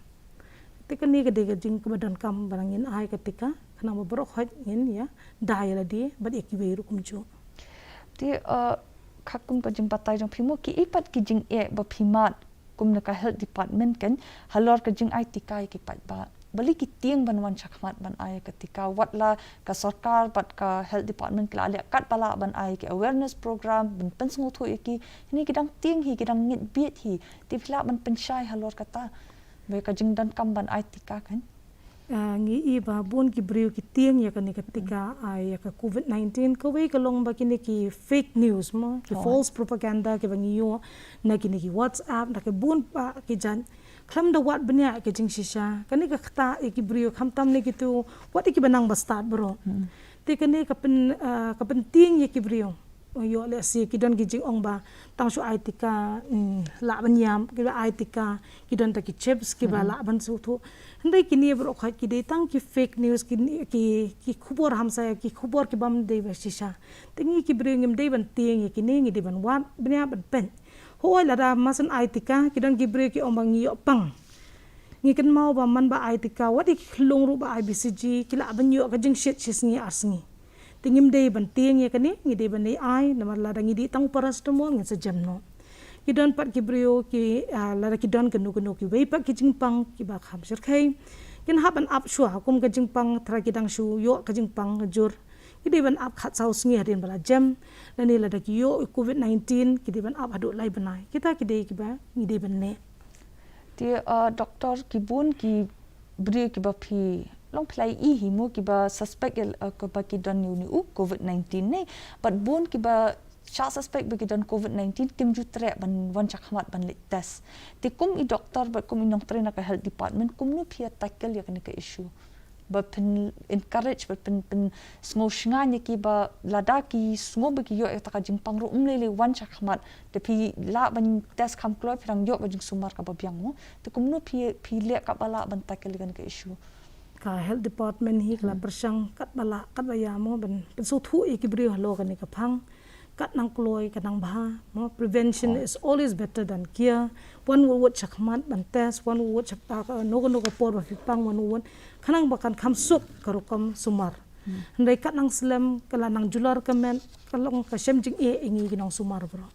Te kane ka dei ka jing kaba donkam ba ngin ai ka tika, khnang ba baroh khoit ngin ïada ïa lade bad ïa kiwei ruh kumjuh. Te, uh, kha kum ka jingbatai jong phi mo, kiei pat ki jingeh ba phi mad kum na ka health department kan halor ka jingai tika ïa ki paidbah? Balei ki tieng ban wan shakhmat ban ai ka tika, wat la ka sorkar bad ka health department ki la leh katba lah ban ai ki awareness program ban pynsngewthuh ïa ki, hynrei ki dang tieng hi, ki dang ngeit bieit hi. Te phi lah ban pynshai halor kata, ba ka jingdonkam ban ai tika kan? Ah, ngi i ba bun ki briew ki tieng ïa kane ka tika, ai ïa ka covid nineteen, kawei ka long ba kine ki fake news mo, ki false propaganda kiba ngi ïoh na kine ki WhatsApp, na ki bun ba ki jan. Khlem da wad bniah ka jingshisha, kane ka ktah ïa ki briew, khamtam ne kito, wat ïa kiba nang ba stad baroh. Te kane ka pyn, ah, ka pyntieng ïa ki briew. Ïoh lehse ki don ki jingong ba tang shu ai tika, mm, lah ban ïam, kiba ai tika, ki don ta ki chips, kiba lah ban sngewthuh. Hynrei kine baroh khoit ki dei tang ki fake news, ki, ki, ki khubor hamsaïa, ki khubor ki bym dei ba shisha. Te ngi ki briew ngim dei ban tieng ïa kine, ngi dei ban wad bniah ban peit. Hooid lada mar shen ai tika, ki don ki briew ki ong ba ngi ïoh pang. Ngi kynmaw ba man ba ai tika, wat ïa ki khyllung ruh ba ai B C G, ki lah ban ïoh ka jingshit shi sngi ar sngi. Te ngim dei ban tieng ïa kane, ngi dei ban ai, namar lada ngi dih tang u paracetamol ngin sa jem noh. Ki don pat ki briew ki, ah, lada ki don kano kano kiwei pat ki jingpang kiba kham shyrkhei, kin hap ban ap shuwa, kum ka jingpang, tharai ki dang shu ïoh ka jingpang ka jur, ki dei ban ap khatsaw sngi hadien ba la jem. Lane lada ki ïoh covid nineteen, ki dei ban ap haduh lai bnai. Kita ki dei kiba ngi dei ban leh. Te, uh, doktor, ki bun ki briew kiba phi long phi la ïohi mo kiba suspect ïa, uh, kiba ki don ïa une u covid nineteen ne, bad bun kiba shah suspect ba ki don covid nineteen kim ju treh ban wan shakhmat ban leit test. Te kum i doktor bad kum i nongtrei na ka health department, kumno phi ïa tackle ïa kane ka issue? Ba phin encourage, ba phin, phin sngew shngaiñ ïa ki ba lada ki sngew ba ki ïoh ïa kata ka jingpang ruh, ym lei lei wan shakhmat, te phi lah ban test kham kloi, phi dang ïoh ka jingsumar kaba biang mo. Te kumno phi, phi leh katba lah ban tackle ïa kane ka issue? Ka health department hi ka la pyrshang katba lah, katba ïa mo ban pynsngewthuh ïa ki briew halor kane ka phang. Kat nang kloi ka nang bha, mo, prevention is always better than cure. Wan wut wut shakhmat ban test, wan wut wut shak, ah, ka, no ka, no ka por ba phi pang, wan wut wut. Khnang ba kan kham suk ka rukom sumar. Hynrei kat nang slem, ka la nang jular ka met, ka long ka shem jingeh ïa ngi ki nongsumar bro.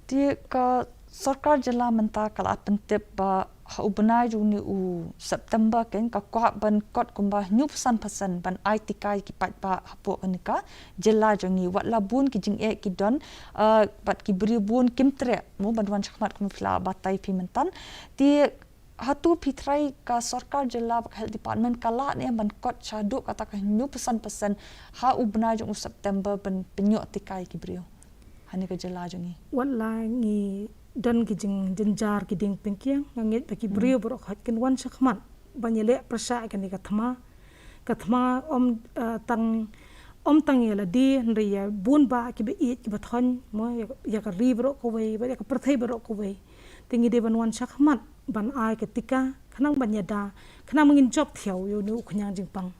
Te ka sorkar jylla mynta ka la pyntip ba ha u bnai jong une u September kein ka kwah ban kot kumba hynñiew phew san percent ban ai tika ïa ki paidbah hapoh kane ka jylla jong ngi, wat la bun ki jingeh ki don, eh, bad ki briew bun kim treh mo ban wan shakhmat kumba phi la batai phi mynta. Te hato phi tharai ka sorkar jylla bad ka health department ka lah ne em ban kot shaduh kata ka hynñiew phew san percent ha u bnai jong u September ban pynïoh tika ïa ki briew ha kane ka jylla jong ngi? Wat la ngi don ki jingjynjar ki dieng pyngkiang, nga ngeit ba ki briew baroh khoit kin wan shakhmat ban ïaleh pyrshah ïa kane ka thma. Ka thma ym, eh, tang, ym tang ïa lade hynrei ïa bun bah kiba ïeit kiba thoiñ mo, ïa, ïa ka ri baroh kawei bad ïa ka pyrthei baroh kawei. Te ngi dei ban wan shakhmat ban ai ka tika khnang ban ïada, khnang ba ngin jop thiaw ïa une u khñiang jingpang.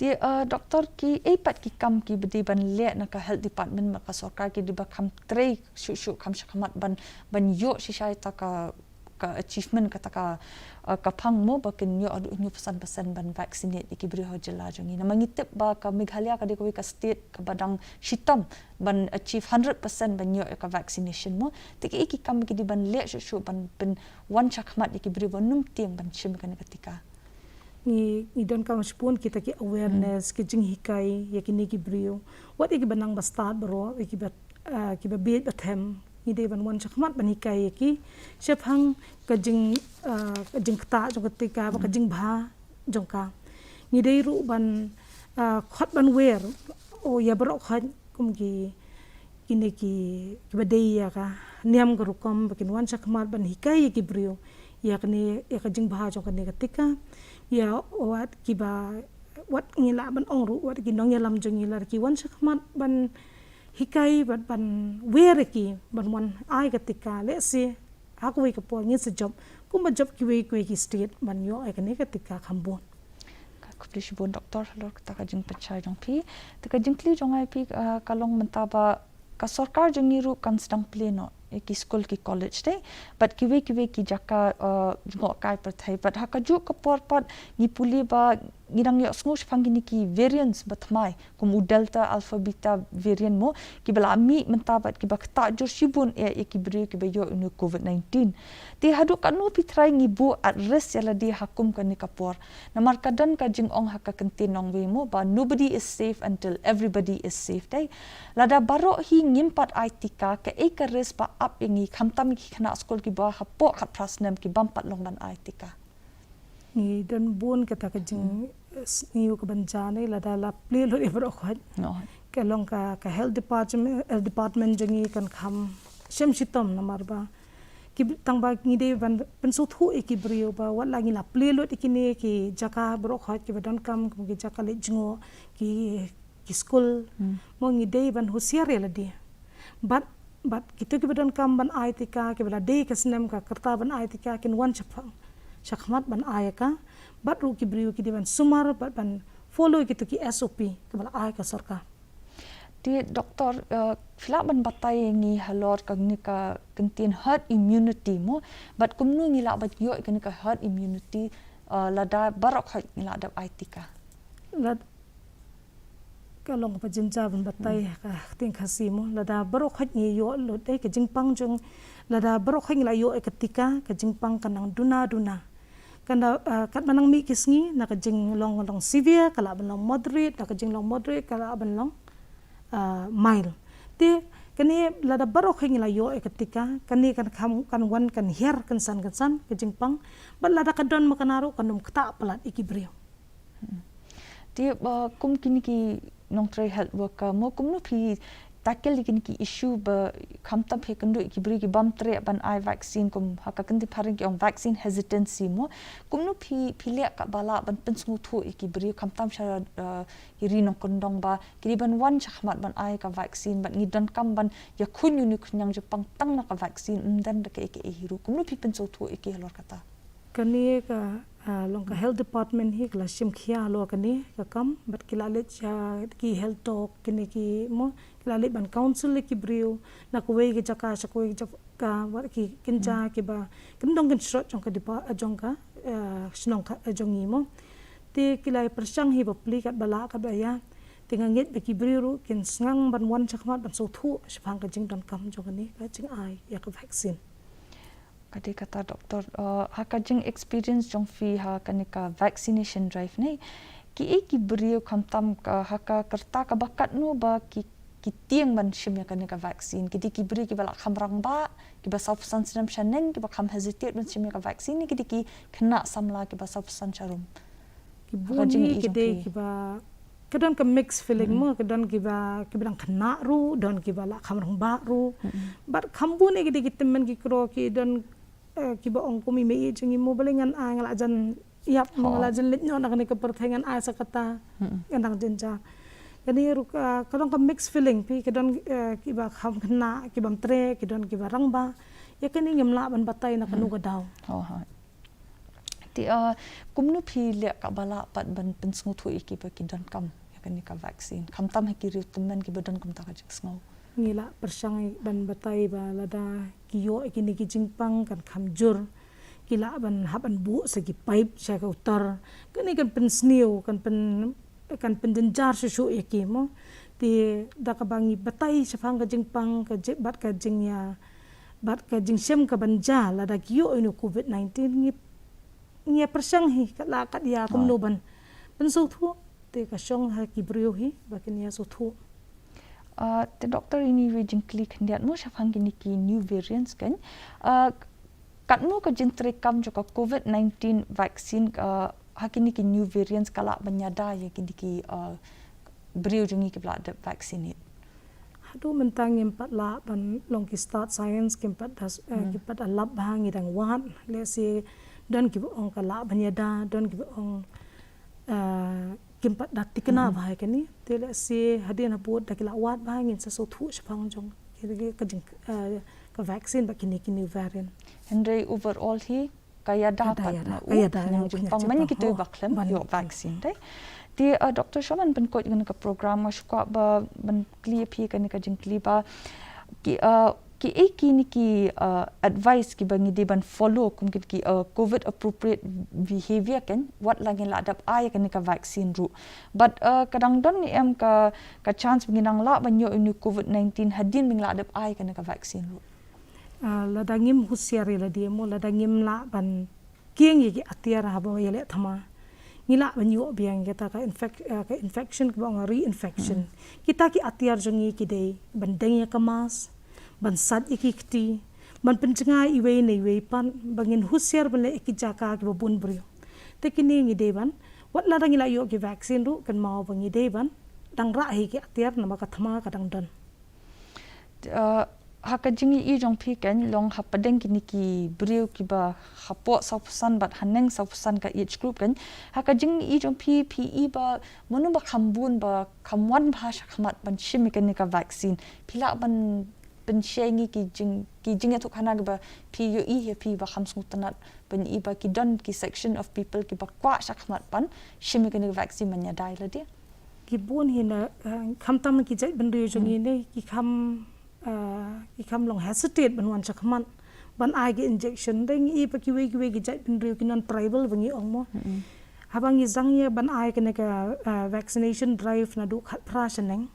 Te, eh, doktor, kiei pat ki kam kiba dei ban leh na ka health department bad ka sorkar ki dei ba kham trei shuh shuh, kham shakhmat ban, ban ïoh shisha ïa kata ka, ka achievement, kata ka, eh, ka phang mo ba kin ïoh haduh hynñiew phew san percent ban vaccinate ïa ki briew ha jylla jong ngi? Namar ngi tip ba ka Meghalaya ka dei kawei ka state kaba dang shitom ban achieve hundred percent ban ïoh ïa ka vaccination mo. Te kiei ki kam ki dei ban leh shuh shuh ban, ban wan shakhmat ïa ki briew ban ym tieng ban shim ïa kane ka tika? Ngi, ngi donkam shibun kita ki awareness, ki jinghikai ïa kine ki briew. Wat ïa kiba nang ba stad baroh, ïa kiba, ah, kiba bieit ba them. Ngi dei ban wan shakhmat ban hikai ïa ki shaphang ka jing, ah, ka jingktah jong ka tika bad ka jingbha jong ka. Ngi dei ruh ban, ah, khot ban wer, oh, ïa baroh khoit kum ki, kine ki, kiba dei ïa ka niam ka rukom ba kin wan shakhmat ban hikai ïa ki briew ïa kane, ïa ka jingbha jong kane ka tika. Ïa wat kiba, wat ngi lah ban ong ruh wat ki nongïalam jong ngi lada ki wan shakhmat ban hikai bad ban wer ïa ki ban wan ai ka tika, lehse ha kawei ka por ngin sa jop kumba jop kiwei kiwei ki state ban ïoh ïa kane ka tika kham bun. Ka khublei shibun doktor halor kata ka jingpynshai jong phi. Te ka jingkylli jong nga ïa phi, ah, ka long mynta ba ka sorkar jong ngi ruh kan sdang plie noh ïa ki skul ki college te bad kiwei kiwei ki jaka, ah, jngohkai pyrthei. Bad ha kajuh ka por pat ngi pule ba ngi dang ïohsngew shaphang kine ki variants ba thymmai kum u Delta, Alpha, Beta variant mo, kiba la mih mynta bad kiba ktah jur shibun ïa, ïa ki briew kiba ïoh ïa une u covid nineteen. Te haduh katno phi tharai ngi buh at risk ïa lade ha kum kane ka por? Namar ka don ka jingong ha ka kyntien nongwei mo ba nobody is safe until everybody is safe. Te lada baroh hi ngim pat ai tika, kaei ka risk ba ap ïa ngi, khamtam ïa ki khynnah skul kiba hapoh khatphra snem ki bym pat long ban ai tika? Ngi don bun kata ka jing, eh, sngew ka ban jan, eh, lada la plie lut ïa baroh khoit. Ka long ka, ka health department, eh, department jong ngi kan kham shem shitom namar ba ki, tang ba ngi dei ban pynsngewthuh ïa ki briew ba wat la ngi la plie lut ïa kine ki jaka baroh khoit kiba donkam, kum ki jaka leit jngoh, ki, ki skul. Mo, ngi dei ban husiar ïa lade. Bad, bad kito kiba donkam ban ai tika, kiba la dei ka snem ka rta ban ai tika, kin wan shaphang, shakhmat ban ai ïa ka. Bad ruh ki briew ki dei ban sumar bad ban follow kito ki S O P kiba la ai ka sorkar. Te doktor, eh, phi lah ban batai ïa ngi halor kane ka kyntien herd immunity mo? Bad kumno ngi lah ban ïoh ïa kane ka herd immunity, eh, lada baroh khoit ngi la dep ai tika? Lad-, ka long kaba jynjar ban batai ha ka ktien Khasi mo. Lada baroh khoit ngi ïoh lut, eh, ka jingpang jong, lada baroh khoit ngi la ïoh, eh, ka tika, ka jingpang kan nang duna duna. Kan da, ah, katba nang mih ki sngi, na ka jinglong, long severe ka lah ban long moderate, na ka jinglong moderate ka lah ban long, ah, mild. Te kane lada baroh khoit ngi la ïoh, eh, ka tika, kane kan kham, kan wan kan hiar kynsan kynsan ka jingpang. Bad lada ka don ma kane ruh kan ym ktah palat ïa ki briew. Te, uh, kum kine ki nongtrei health worker mo, kumno phi tackle ïa kine ki issue ba khamtam phi kynduh ïa ki briew ki bym treh ban ai vaccine, kum ha ka kyntien phareng ki ong vaccine hesitancy mo? Kumno phi, phi leh katba lah ban pynsngewthuh ïa ki briew khamtam sha, uh, ki ri nongkyndong ba ki dei ban wan shakhmat ban ai ka vaccine bad ngi donkam ban ïakhun ïa une u khñiang jingpang tang na ka vaccine, ym don da kaei kaei hi ruh? Kumno phi pynsngewthuh ïa ki halor kata? Kane ka, ah, long ka health department hi ka la shim khia halor kane ka kam, bad ki la leit sha ki health talk, kine ki mo, ki la leit ban counsel ïa ki briew na kawei ka jaka sha kawei ka jaka, wat ki kynja kiba kyndong kynshrot jong ka depa-, jong ka, ah, shnong ka, jong ngi mo. Te ki la pyrshang hi ba plie katba lah katba ïa. Te nga ngeit ba ki briew ruh kin sngewbha ban wan shakhmat ban sngewthuh shaphang ka jingdonkam jong kane ka jingai ïa ka vaccine. Ka dei kata, Doctor, uh, ha ka jing experience jong phi ha kane ka vaccination drive ne, kiei ki briew khamtam ka, ha ka rta kaba katno ba ki, ki tieng ban shim ïa kane ka vaccine? Ki dei ki briew kiba la kham rangbah, kiba sawphew san snem shaneng, kiba kham hesitate ban shim ïa ka vaccine, ne ki dei ki khynnah samla kiba sawphew san sharum? Ki bun hi ki dei kiba, ka don ka mixed feeling mo, ka don kiba, kiba dang khynnah ruh, don kiba la kham rangbah ruh. Bad kham bun hi ki dei ki tymmen ki kro, ki don, eh, kiba ong kum i mei jong ngi mo, balei ngan ai, nga la jan ïap mo, nga la jan leit noh na kane ka pyrthei, ngan ai sa kata, ngan dang jynjar. Kane ruh ka, ka don ka mixed feeling phi, ka don, eh, kiba kham khynnah, kibym treh, ki don kiba rangbah. Ïa kane ngim lah ban batai na kano ka daw. Te, uh, kumno phi leh kaba lah pat ban pynsngewthuh ïa kiba ki donkam ïa kane ka vaccine, khamtam ha ki briew tymmen kiba don kumta ka jingsngew? Ngi la pyrshang ban batai ba lada ki ïoh ïa kine ki jingpang kan kham jur, ki lah ban hap ban buh sa ki pipe sha ka uter. Kane kan pynsniew, kan pyn, kan pynjynjar shuh shuh ïa ki mo. Te da kaba ngi batai shaphang ka jingpang ka ji-, bad ka jingïa, bad ka jingshem kaban jia lada ki ïoh ïa une u covid nineteen, ngi, ngi ïa pyrshang hi kat la kat ïa kumno ban pynsngewthuh. Te ka shong ha ki briew hi ba kin ïa sngewthuh. Ah, te Doctor, ine iwei i jingkylli khyndiat mo shaphang kine ki new variants kan. Ah, katno ka jingtrei kam jong ka covid nineteen vaccine, ah, ha kine ki new variants ka lah ban ïada ïa kine ki, ah, briew jong ngi kiba la dep vaccinate? Haduh mynta ngim pat lah ban long ki stad science, kim pat da, eh, kim pat da lap bha, ngi dang wad. Lehse don kiba ong ka lah ban ïada, don kiba ong, eh, kim pat da tikna bha ïa kane. Te lehse hadien habud da ki la wad bha ngin sa sngewthuh shaphang jong ki, ki, ka jing, eh, ka vaccine bad kine ki new variant. Hynrei overall hi ka ïada pat na u khñiang jingpang, mane kito ba khlem ïoh vaccine, dei. Te, uh, Doctor Shaman, ban pynkut ïa kane ka program, nga shu kwah ba ban kylli ïa phi kane ka jingkylli ba ki, uh, kiei kine ki, uh, advice kiba ngi dei ban follow kum kine ki, uh, covid appropriate behavior kan, wat la ngin la dep ai kane ka vaccine ruh. But, uh, ka dang don ne em ka, ka chance ba ngin nang lah ban ïoh ïa une u covid nineteen hadien ba ngin la dep ai kane ka vaccine ruh? Ah, lada ngim husiar ïa lade mo, lada ngim lah ban kieng ïa ki atiar haba ïaleh thma, ngi lah ban ïoh biang ïa kita ka infec-, ah, ka infection kaba ong reinfection. Kita ki atiar jong ngi ki dei ban deng ïa ka mask, ban sait ïa ki kti, ban pynjngai iwei na iwei pat, ba ngin husiar ban leh ïa ki jaka kiba bun briew. Te kine ngi dei ban, wat lada ngi la ïoh ki vaccine ruh, kynmaw ba ngi dei ban dang rah hi ki atiar namar ka thma ka dang don. Uh, ha ka jingïohi jong phi kan long hapdeng kine ki briew kiba hapoh sawphew san bad haneng sawphew san ka age group kan. Ha ka jingïohi jong phi, phi i ba mano ba kham bun ba kham wan bha shakhmat ban shim ïa kane ka vaccine? Phi lah ban pynshai ngi ki jing, ki jingïathuhkhana kiba phi ïohi ïa phi ba kham sngewtynnat ban i ba ki don ki section of people kiba kwah shakhmat ban shim ïa kane ka vaccine ban ïada ïa lade? Ki bun hi na, eh, khamtam ki jaitbynriew jong ngi ne, ki kham, eh, ki kham long hesitate ban wan shakhmat ban ai ki injection. Dei ngi i ba kiwei kiwei ki jaitbynriew ki non tribal ba ngi ong mo. Haba ngi sdang ïa ban ai kane ka, eh, vaccination drive naduh khatphra shaneng,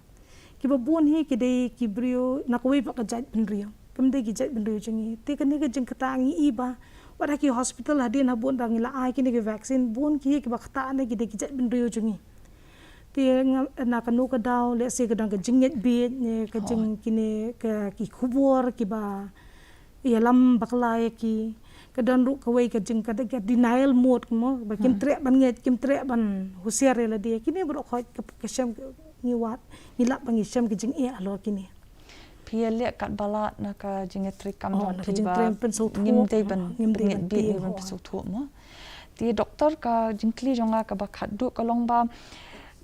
kiba bun hi ki dei ki briew na kawei pat ka jaitbynriew, kam dei ki jaitbynriew jong ngi. Te kane ka jingktah ngi i ba wat ha ki hospital hadien habud ba ngi la ai kine ki vaccine, bun ki hi kiba ktah ne ki dei ki jaitbynriew jong ngi. Te nga, na kano ka daw lehse ka don ka jingngeit bieit ne ka jing kine ka ki khubor kiba ïalam bakla ïa ki. Ka don ruh kawei ka jing, ka, ka denial mode mo, ba kim treh ban ngeit, kim treh ban husiar ïa lade. Kine baroh khoit ka, ka shem, ngi wad, ngi lap ba ngi shem ka jingeh halor kine. Phi ïaleh katba lah na ka jingïatreikam jong phi ba ngim dei ban, ngim dei ban pynsngewthuh mo. Te Doctor, ka jingkylli jong nga kaba khatduh ka long ba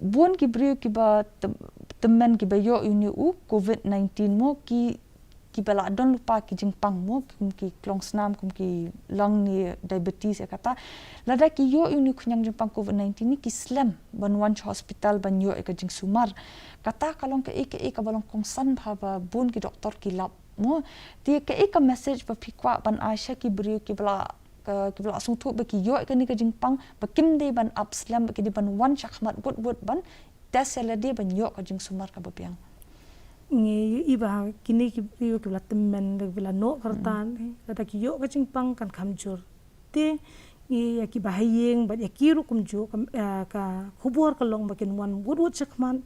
bun ki briew kiba tym-, tymmen kiba ïoh ïa une u covid nineteen mo, ki kiba la don lypa ki jingpang mo, kum ki klongsnam, kum ki lung ne diabetes ïa kata. Lada ki ïoh ïa une u khñiang jingpang covid nineteen ne ki slem ban wan sha hospital ban ïoh ïa ka jingsumar. Kata ka long kaei kaei kaba long kongsan bha ba bun ki doktor ki lap mo. Te kaei ka message ba phi kwah ban ai sha ki briew kiba la, ka, kiba la sngewthuh ba ki ïoh ïa kane ka jingpang, ba kim dei ban ap slem, ba ki dei ban wan shakhmat wut wut ban test ïa lade ban ïoh ka jingsumar kaba biang. Ngi ïohi ba kine ki briew kiba la tymmen, kiba la noh kyrta, lada ki ïoh ka jingpang kan kham jur. Te ngi ïa kiba ha ïing bad ïa ki ruh kumjuh ka, eh, ka khubor ka long ba kin wan wut wut shakhmat.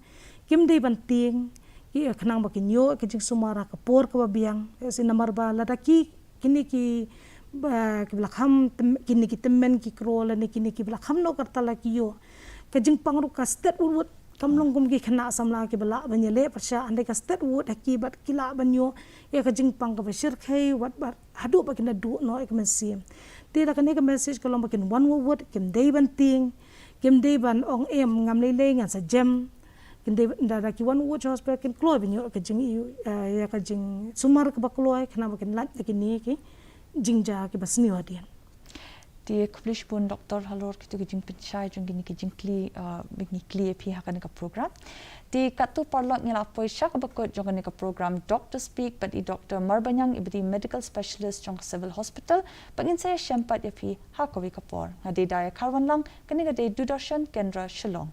Kim dei ban tieng, ki, eh, khnang ba kin ïoh ka jingsumar ha ka por kaba biang. Ïa shi namar ba lada ki, kine ki, ba, kiba la kham tym-, kine ki tymmen ki kro lane kine kiba la kham noh kyrta la ki ïoh. Ka jingpang ruh ka stet wut wut, kam long kum ki khynnah samla kiba lah ban ïaleh pyrshah, hynrei ka stet wut ha ki bad ki lah ban ïoh ïa ka jingpang kaba shyrkhei wat bad haduh ba kin da duh noh ïa ka mynsiem. Te da kane ka message ka long ba kin wan wut wut, kim dei ban tieng, kim dei ban ong em ngam lei lei ngan sa jem. Kin dei da, da ki wan wut sha hospital kin kloi ban ïoh ka jing, eh, ïa ka jingsumar kaba kloi, khnang ba kin lait da kine ki jingjia kiba sniew hadien. Te khublei shibun Doktor halor kito ki jingpynshai jong kine ki jingkylli, ah, ba ngi kylli ïa phi ha kane ka program. Te katto paralok ngi la poi sha kaba kut jong kane ka program Doctor Speak bad i Doktor Marbaniang iba dei medical specialist jong ka Civil Hospital. Bad ngin sa ïashem pat ïa phi ha kawei ka por. Nga dei Daia Kharwanlang, kane ka dei Doordarshan Kendra Shillong.